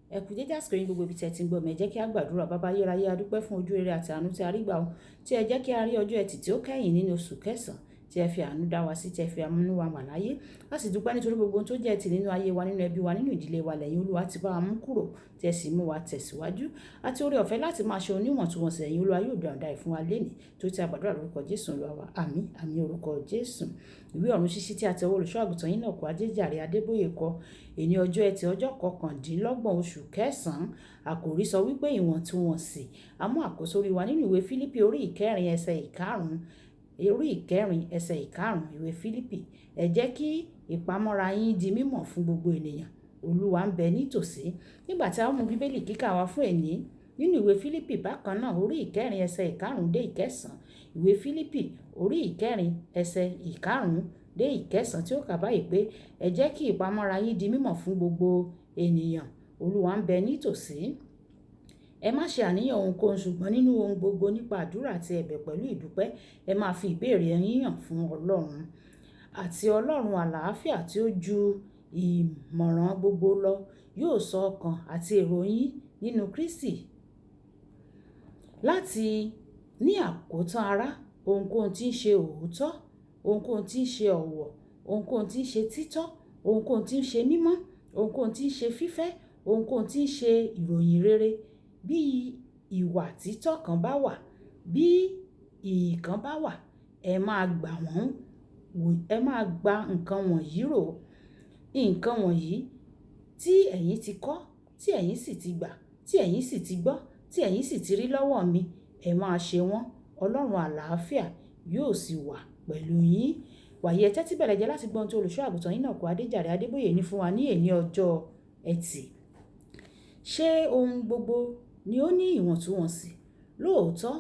Ẹ kú dédé àsìkò yín gbogbo ibi tí ẹ ti ń gbọ́ mi. Ẹ jẹ́ kí a gbàdúrà. Baba ayérayé, a dúpẹ́ fún ojú rere àti àánú tí a rí gbà ó, tí ẹ jẹ́ kí a rí ọjọ́ ẹtì tí ó kẹ́yìn nínú oṣù kẹsàn-án, tí ẹ fi àánú dá wa sí, tí ẹ fi àánú wa wà láyé. A sì dúpẹ́ nítorí gbogbo ohun tó jẹ́ ẹtì nínú ayé wa, nínú ẹbí wa, nínú ìdílé wa lẹ́yìn Olúwa ti bá wa mú kúrò, tí ẹ sì mú wa tẹ̀síwájú. Àti oore ọ̀fẹ́ láti máa ṣe oníwọ̀ntúnwọ̀nsì ẹ̀yin Olúwa yóò yọ̀ǹda ẹ̀ fún wa lénìí. Tó tí a gbàdúrà lórúkọ Jésù Olúwa wa. Àmín, àmín orúkọ Jésù. Ìwé ọ̀run ṣíṣí tí a tẹ ọwọ́ olùṣọ́ àgùntàn yín náà kọ Adéjàre Adébóyè kọ. Èní ọjọ́ ẹtì ọjọ́ 29 oṣù kẹsàn-án. Àkòrí sọ wípé ìwọ̀ntúnwọ̀nsì. A mú àkóso orí wa nínú ìwé Fílípì orí ìkẹrin ẹsẹ̀ ìkarùn-ún. Orí ìkẹrin ẹsẹ̀ ìkarùn-ún ìwé Fílípì. Ẹ jẹ́ kí ìpamọ́ra yín di mímọ̀ fún gbogbo ènìyàn. Olúwa ń bẹ nítòsí. Nígbà tí a mú Bíbélì kíkà wa fún èní nínú ìwé Fílípì bákan náà orí ìkẹrin ẹsẹ̀ ìkarùn-ún dé ìkẹsàn-án. Ìwé Fílípì orí ìkẹrin ẹsẹ̀ ìkarùn-ún dé ìkẹsàn-án tí ó kà báyìí pé ẹ jẹ́ kí ìpamọ́ra yín di mímọ̀ fún gbogbo ènìyàn. Olúwa ń bẹ nítòsí. Ẹ má ṣe àníyàn ohunkóhun ṣùgbọ́n nínú ohun gbogbo nípa àdúrà àti ẹ̀bẹ̀ pẹ̀lú ìdúpẹ́, ẹ máa fi ìbéèrè yín hàn fún Ọlọ́run. Àti Ọlọ́run àlàáfíà tí ó ju ìmọ̀ràn gbogbo lọ yóò sọ ọkàn àti èrò yín nínú Kristi. Láti ní àkótán ará, ohunkóhun tí ń ṣe òótọ́, ohunkóhun tí ń ṣe ọ̀wọ̀, ohunkóhun tí ń ṣe títọ́, ohunkóhun tí ń ṣe mímọ́, ohunkóhun tí ń ṣe fífẹ́, ohunkóhun tí ń ṣe ìròyìn rere. Bí ìwà títọ́ kan bá wà, bí ìyìn kan bá wà, ẹ máa gbà wọ́n, ẹ máa gba nǹkan wọ̀nyí rò. Nǹkan wọ̀nyí tí ẹ̀yin ti kọ́, tí ẹ̀yin sì ti gbà, tí ẹ̀yin sì ti gbọ́, tí ẹ̀yin sì ti rí lọ́wọ́ mi, ẹ máa ṣe wọ́n. Ọlọ́run àlàáfíà yóò sì wà pẹ̀lú yín. Wàyí ẹ tẹ́tí bẹ̀lẹ̀ jẹ́ láti gbọ́ ohun tí olùṣọ́ àgùntàn yín náà kọ Adéjàre Adébóyè ní fún wa ní èní ọjọ́ ẹtì. Ṣé ohun gbogbo ni ó ní ìwọ̀ntúnwọ̀nsì? Lóòótọ́,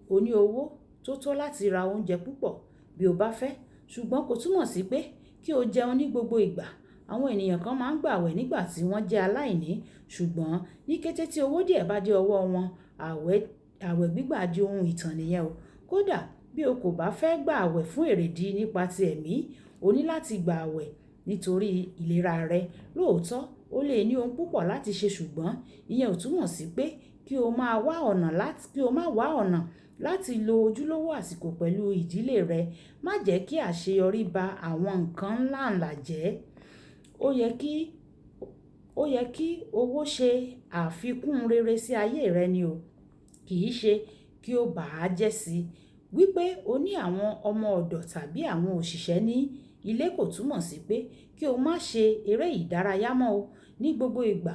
o ní owó tó tó láti ra oúnjẹ púpọ̀ bí o bá fẹ́, ṣùgbọ́n kò túmọ̀ sí pé kí o jẹun ní gbogbo ìgbà. Àwọn ènìyàn kan máa ń gbàwẹ̀ nígbà tí wọ́n jẹ́ aláìní, ṣùgbọ́n ní kété tí owó díẹ̀ bá dé ọwọ́ wọn, àwẹ̀ gbígbà di ohun ìtàn nìyẹn o. Kódà bí o kò bá fẹ́ gbàwẹ̀ fún èrèdí nípa ti ẹ̀mí, o ní láti gbàwẹ̀ nítorí ìlera rẹ. Lóòótọ́, o lè ní ohun púpọ̀ láti ṣe ṣùgbọ́n ìyẹn ò túmọ̀ sí pé kí o máa wá ọ̀nà láti, kí o má wá ọ̀nà láti lo ojúlówó àsìkò pẹ̀lú ìdílé rẹ. Má jẹ́ kí àṣeyọrí ba àwọn nǹkan ńláǹlà jẹ́. Ó yẹ kí owó ṣe àfikún rere sí ayé rẹ ni o, kì í ṣe kí ó bà á jẹ́ sí. Wípé o ní àwọn ọmọ ọ̀dọ̀ tàbí àwọn òṣìṣẹ́ ní ilé kò túmọ̀ sí pé kí o má ṣe eré ìdárayá mọ́ o. Ní gbogbo ìgbà,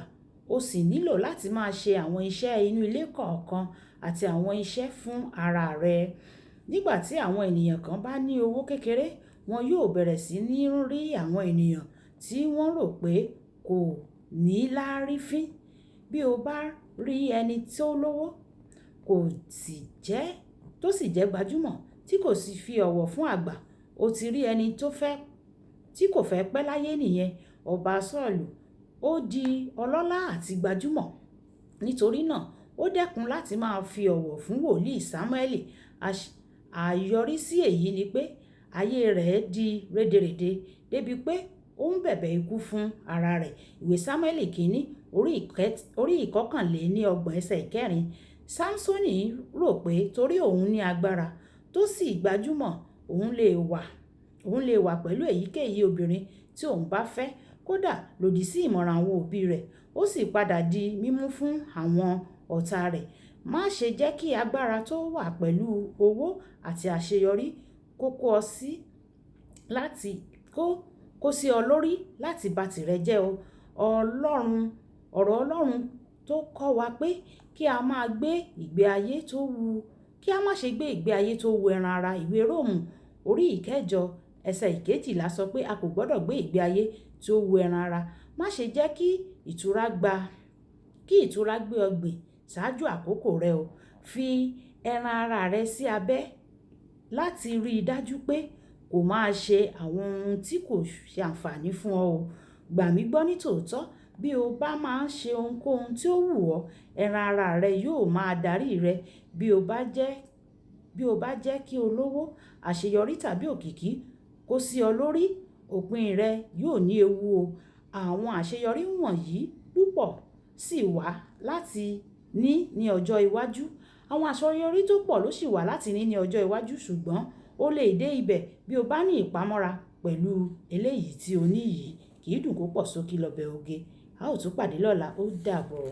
o sì nílò láti máa ṣe àwọn iṣẹ́ inú ilé kọ̀ọ̀kan àti àwọn iṣẹ́ fún ara rẹ. Nígbà tí àwọn ènìyàn kan bá ní owó kékeré, wọn yóò bẹ̀rẹ̀ sí ní rí àwọn ènìyàn tí wọ́n rò pé kò ní láárí fín. Bí o bá rí ẹni tó lówó, kò sì jẹ́, tó sì jẹ́ gbajúmọ̀ tí kò sì fi ọ̀wọ̀ fún àgbà, o ti rí ẹni tó fẹ́, tí kò fẹ́ pẹ́ láyé nìyẹn. Ọba Sọ́ọ̀lù, ó di ọlọ́lá àti gbajúmọ̀. Nítorí náà, ó dẹ́kun láti máa fi ọ̀wọ̀ fún wòlíì Sámúẹ́lì. Àyọrísí èyí ni pé ayé rẹ̀ di rederede débi pé ó ń bẹ̀bẹ̀ ikú fún ara rẹ̀. Ìwé Sámúẹ́lì kìíní orí ìkọkànléní ọgbọ̀n ẹsẹ̀ ìkẹrin. Samsoni rò pé torí òun ní agbára tó sì gbajúmọ̀, òun lè wà pẹ̀lú èyíkéyìí obìnrin tí òun bá fẹ́, kódà lòdì sí ìmọ̀ràn àwọn òbí rẹ̀. Ó sì padà di mímú fún àwọn ọ̀tá rẹ̀. Má ṣe jẹ́ kí agbára tó wà pẹ̀lú owó àti àṣeyọrí kó kó ọ sí láti kó, kó sí ọ lórí láti ba tìrẹ jẹ́ o. Ọlọ́run, ọ̀rọ̀ Ọlọ́run tó kọ́ wa pé kí a máa gbé ìgbé ayé tó wu, kí a má ṣe gbé ìgbé ayé tó wu ẹran ara. Ìwé Róòmù orí ìkẹjọ ẹsẹ̀ ìkejìlá sọ pé a kò gbọdọ̀ gbé ìgbé ayé tó wu ẹran ara. Má ṣe jẹ́ kí ìtura gba, kí ìtura gbé ọ gbìn ṣáájú àkókò rẹ o. Fi ẹran ara rẹ sí abẹ́ láti rí i dájú pé kò máa ṣe àwọn ohun tí kò ṣe àǹfààní fún ọ o. Gbà mí gbọ́ ní tòótọ́, bí o bá máa ń ṣe ohunkóhun tí ó wù ọ́, ẹran ara rẹ yóò máa darí rẹ. Bí o bá jẹ́, bí o bá jẹ́ kí o lówó, àṣeyọrí tàbí òkìkí kó sí ọ lórí, òpin rẹ yóò ní ewu o. Àwọn àṣeyọrí wọ̀nyí púpọ̀ sì wà láti ní ní ọjọ́ iwájú. Àwọn àṣeyọrí tó pọ̀ ló sì wà láti ní ní ọjọ́ iwájú, ṣùgbọ́n o lè dé ibẹ̀ bí o bá ní ìpamọ́ra pẹ̀lú eléyìí tí o ní yìí. Kì í dùn kó pọ̀, ṣókí lọ́bẹ̀ oge. A ó tún pàdé lọ́la. Ó dàbọ̀.